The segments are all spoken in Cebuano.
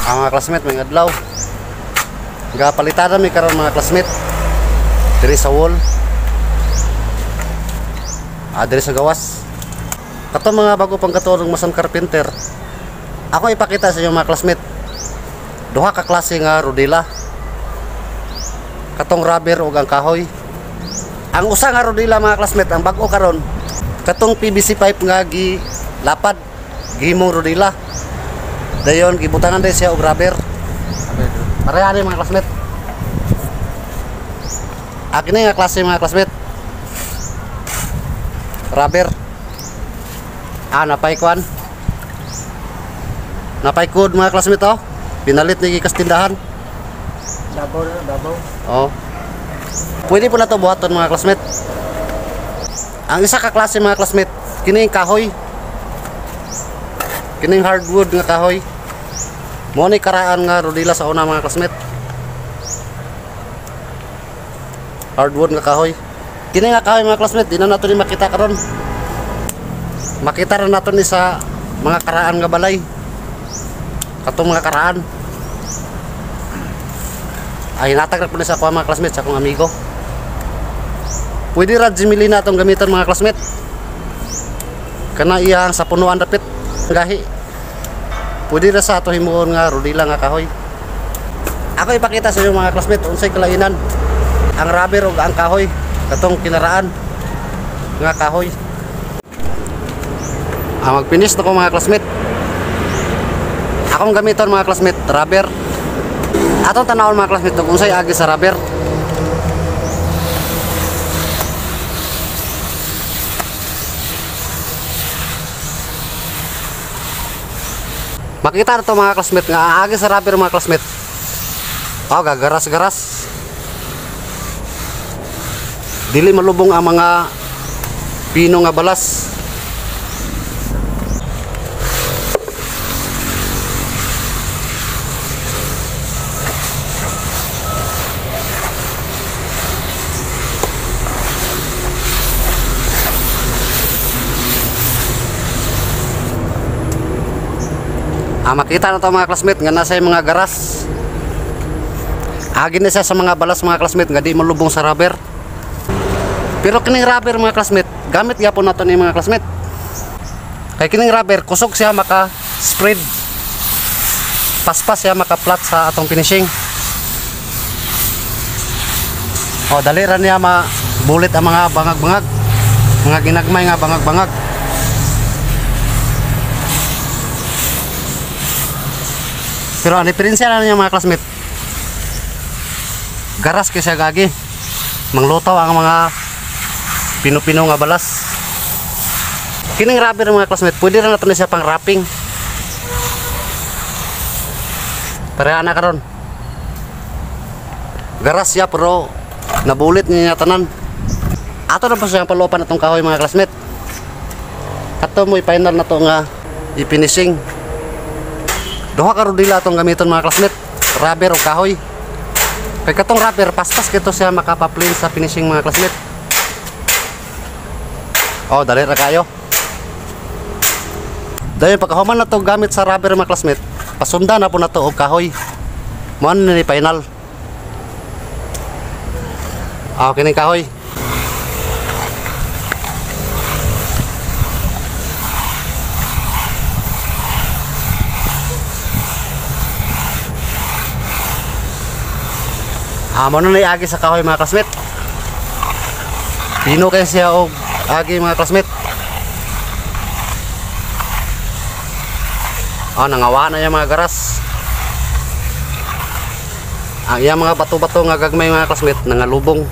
Ang mga classmate, may adlaw. Gapalitan mi karon mga classmate. Diri sa wall. Diri sa gawas. Kato mga bago pang katurong mason carpenter. Ako ipakita sa inyo mga classmate. Duha ka klase nga rodila. Katong rubber ug ang kahoy. Ang usa nga rodila mga classmate, ang bag-o karon, katong PVC pipe nga gilapad, gihimong rodila. Dayon gibutangan din siya og rubber. Pareha ni mga classmate. Akin nga klase mga classmate. Rubber. Napay kwan. Napay code mga classmate oh. Pinalit ni gikas tindahan. Dabaw na, dabaw. Oh. Pwede po na to buhaton mga classmate. Ang isa ka klase mga classmate, kining kahoy. Kining hardwood nga kahoy. Mo ni karaan nga rodila sa una mga classmate. Hardwood nga kahoy. Kini nga kahoy mga classmate, di na nato ni makita karon. Makita ra nato ni sa mga karaan nga balay. Katong mga karaan. Ay natag ra po ni sa ako mga classmate, sa akong amigo. Pwede ra jimili na atong gamiton mga classmate. Kana iyang sa punuan dapit gahi. Pwede ra sa ato himuon nga rodila nga kahoy. Ako ipakita sa inyo mga classmate unsay kalainan ang rubber ug ang kahoy, katong kinaraan nga kahoy. Mag-finish na ko mga classmate. Akong gamiton mga classmate, rubber. Atong tanawon mga classmate kung unsay agi sa rubber. Makita na to mga classmate nga agi sa rubber mga classmate. Oh, gagaras-garas. Dili malubong ang mga pino nga balas. Makita na to mga classmate nga nasa mga garas. Agi na siya sa mga balas mga classmate nga di malubong sa rubber. Pero kining rubber mga classmate, gamit gyapon nato ni mga classmate. Kay kining rubber kusog siya maka spread. Paspas siya maka flat sa atong finishing. Oh, dali ra niya mabulit ang mga bangag-bangag. Mga ginagmay nga bangag-bangag. Pero ang diferensya na niya mga classmate, garas kaysa gagi. Manglutaw ang mga pino-pino nga balas. Kining rubber mga classmate, pwede ra nato ni siya pang wrapping. Pareha na karon. Garas siya pero nabulit niya tanan. Ato na pa siyang paluopan atong kahoy mga classmate. Kato mo i-final na to nga i-finishing. Duha ka rodila atong gamiton mga classmate, rubber o kahoy. Kay katong rubber paspas kito siya makapa-plane sa finishing mga classmate. Oh, dali ra kayo. Dayon pagkahuman na to gamit sa rubber mga classmate, pasundan na po na to og kahoy. Mo ni final. Ah, kining kahoy. Mo na agi sa kahoy mga classmate. Pino kay siya og agi mga classmate. Nangawa na yung mga garas. Ang iyang mga bato-bato nga gagmay mga classmate nangalubong.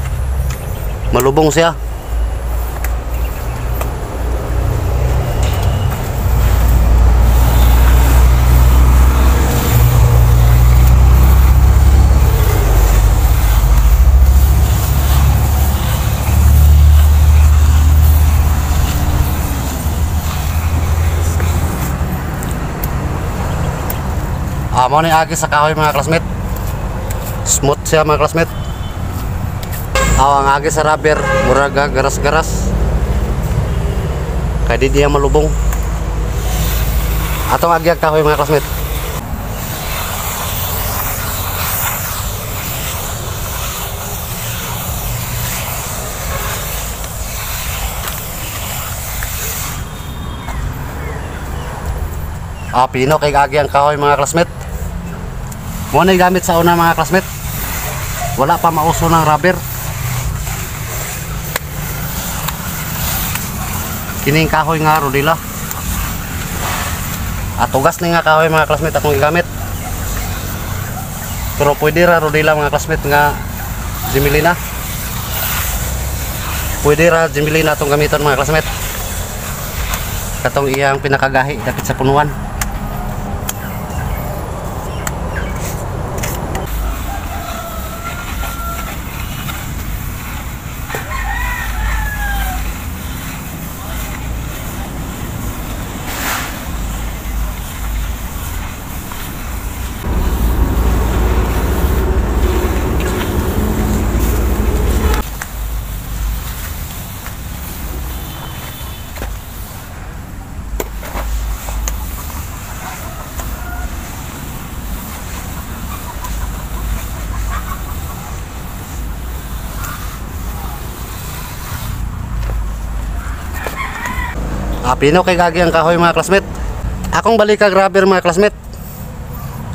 Malubong siya. Mo ni agi sa kahoy mga classmate. Smooth siya mga classmate. Ang agi sa rubber murag garas-garas. Kay di diya malubong. Atong agi ang kahoy mga classmate. Ah, pino kay agi ang kahoy mga classmate. Mo na gamit sa una mga classmate. Wala pa mauso ng rubber. Kining kahoy nga rodila. At tugas ni nga kahoy mga classmate akong gigamit. Pero pwede ra rodila mga classmate nga Jimilina. Pwede ra Jimilina atong gamiton mga classmate. Katong iyang pinakagahi dapit sa punuan. Pino kay gagi ang kahoy mga classmate. Akong balikag rubber mga classmate.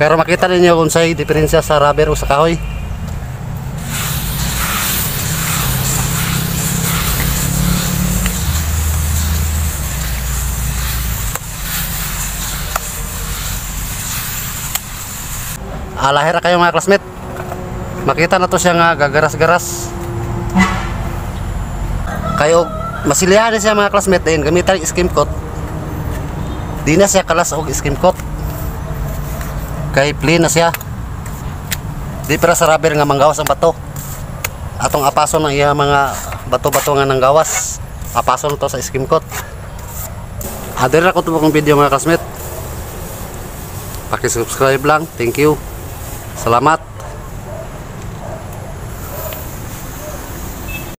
Pero makita ninyo kung sa'y diferensya sa rubber o sa kahoy. Lahira kayo mga classmate. Makita na to siya nga gagaras-garas. Kayo masilihan siya mga classmate din gamitan ang skim coat. Di na siya kalas og skim coat. Kay plain na siya. Di para sa rubber nga manggawas ang bato. Atong apason ang iya mga bato-bato nga nanggawas. Apason to sa skim coat. Adere ra ko tubok ang video mga classmate. Paki-subscribe lang. Thank you. Salamat.